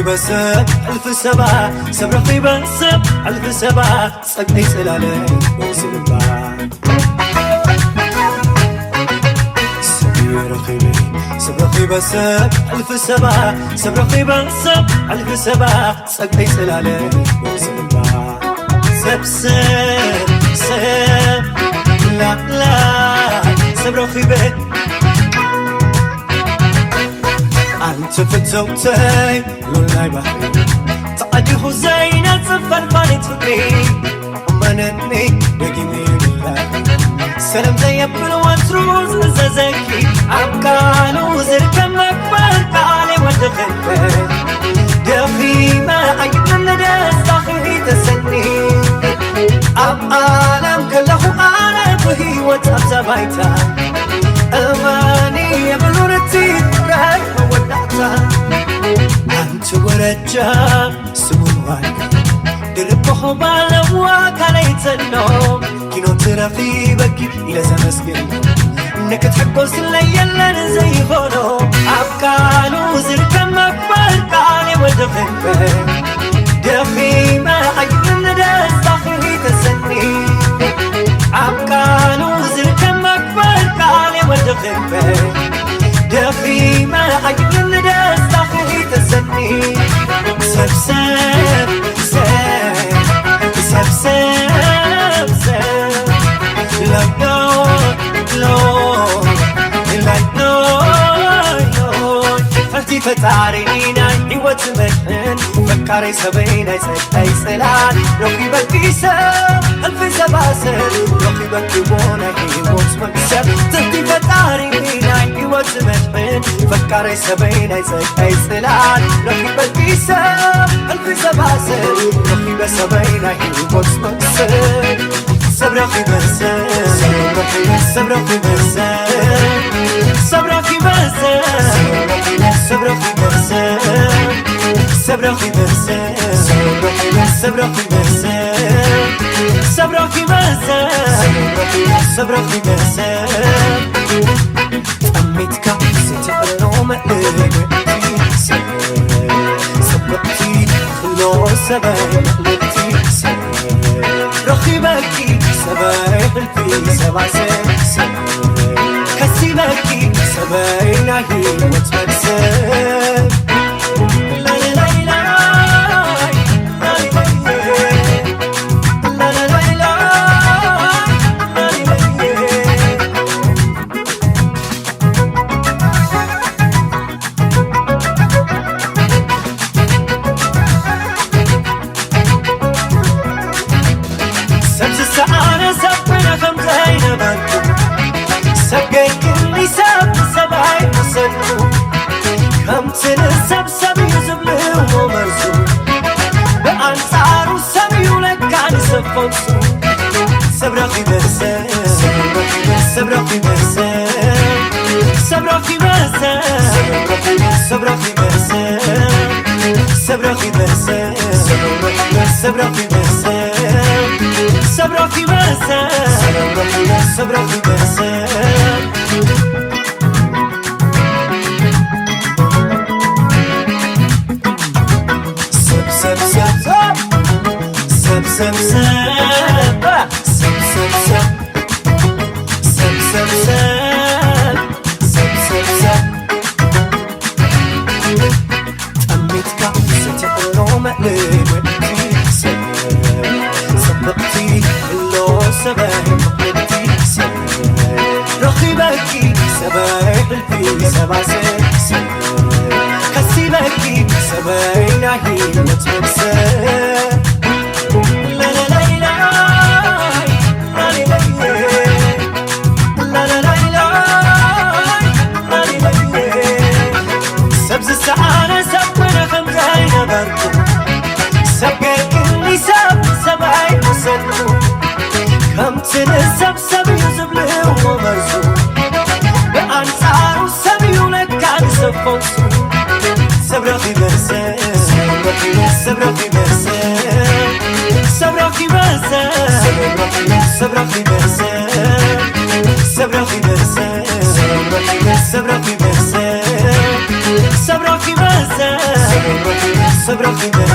በሰብ ሕልፊ ሰባ ሰብ ረኺበ ሰብ ሕልፊ ሰባ ጸግዒ ጽላለ በዝልባ ሰብ ረኺበ ሰብ ረኺበ ሰብ ሕልፊ ሰባ ሰብ ረኺበ ሰብ ሕልፊ ሰባ ጸግዒ ጽላለ በዝልባ ሰብ ሰብ ሰብ ላላ ሰብ ረኺበ ኣንቲ ፍተውተይ ሉል ናይ ባህሪ ተዓዲኹ ዘይነጽፍ ፈልፋሊት ፍቅሪ እመነኒ ደጊመ ይብላ ሰለም ዘየብል ወትሩ ዝእዘዘኪ ኣብ ቃሉ ዝርከብ መግበር ቃል ወዲ ኽልተ ደኺመ ኣይብልን ደስታኺ ተሰኒ ኣብ ዓለም ከለኹ ኣነ ብህይወት ኣብዛ ባይታ እመኒ የብሉን እቲ ጥራይ መወዳእታ ኣንቲ ወረጃ ስሙን ዋጋ ድርብ ኮኾብ ኣለዋ ካልኣይ ዘሎ ኪኖ ትረኺበኪ ኢለ ዘመስግን ንክትሕጎስለይ የለን ዘይኾኖ ኣብ ቃሉ ዝርከብ መግበር ቃል ወዲ ኽልተ ደኺመ ኣይብልን ደስታኺ ተሰኒ ኣብ ቃሉ ዝርከብ መግበር ቃል ወዲ ኽልተ ደኺመ ኣይብልን ደስታኺ ተሰኒ ሰብ ሰብ ሰብ ሰብ ሰብ ሰብ ሰብ ሎሎ ሎ ሎ ሎ ፈቲ ፈጣሪ ናይ ህይወት መድሕን ፈካሪ ሰበይ ናይ ጸጋይ ጽላል ረኺበኪ ሰብ እልፊ ሰባሰብ ረኺበኪ ናይ ህይወት መክሰብ ትሕቲ ፈጣሪ ናይ ህይወት መድሕን ፈካሪ ሰበይ ናይ ጸጋይ ጽላል ረኺበኪ ሰብ እልፊ ሰባሰብ ረኺበ ሰበይ ናይ ህይወት መክሰብ ሰብ ረኺበ ሰብ ሰብ ረኺበ ሰብ ሰብ ረኺበ ሰብ ሰብ ረኺበ ሰብ ሰብ ረኺበ ሰብ ሰብ ረኺበ ሰብ ሰብ ረኺበ ሰብ ሰብ ረኺበ ሰብ ሰብ ረኺበ ሰብ ጠሚትካ ዝተቐሎ መእለቲ ሰብ ጽብቕቲ ክሎ ሰበይ መእለቲ ሰብ ረኺበኪ ሰበይ ሕልፊ ሰባሰብ ሰብ ከሲበኪ ሰበይ ናይ ህይወት መክሰብ ሰብ ዝሰኣነ ሰብ ኮይነ ከም ዘይነበርኩ ሰብ ገይርኒ ሰብ ሰብኣይ መሰልኩ ከምቲ ንሰብ ሰብ እዩ ዝብልዎ መርዙ ብኣንጻሩ ሰብ እዩ ለካ ንሰብ ፈርሱ ሰብ ረኺበ ሰብ ሰብ ረኺበ ሰብ ሰብ ረኺበ ሰብ ሰብ ረኺበ ሰብ ሰብ ረኺበ ሰብ ሰብ ረኺበ ሰብ ሰብ ረኺበ ሰብ ሰብ ረኺበ ሰብ ሰብ ሰብ ሰብ ሰብ ሰብ ሰብ ሰብ ሰብ ሰብ ሰብ ሰብ ሰብ ሰብ ሰብ ሰብ ሰብ ሰብ ጠሚትካ ዝተቕሎ መእልወቲ ሰብ ጽብቕቲ እሎ ሰበይ ምቕልቲ ሰብ ረኺበኪ ሰበይ ሕልፊ ሰባሰብ ሰብ ከሲበኪ ሰበይ ናይ ህይወት መክሰብ ሰብ ዝሰኣነ ሰብ ኮነ ከም ዘይነበርኩ ሰብ ገርግኒ ሰብ ሰብኣይ መሰልኩ ከምቲ ንሰብ ሰብ እዩ ዝብልዎ መርዙ ብኣንጻሩ ሰብ እዩ ለካ ንሰብ ፈውሱ ሰብ ረኺበ ሰብ ሰብ ረኺበ ሰብ ሰብ ረኺበ ሰብ ሰብ ረኺበ ሰብ ሰብ ረኺበ ሰብ ሰብ ረኺበ ሰብ ሰብ ረኺበ ሰብ ሰብ ረኺበ ሰብ ኣኺበ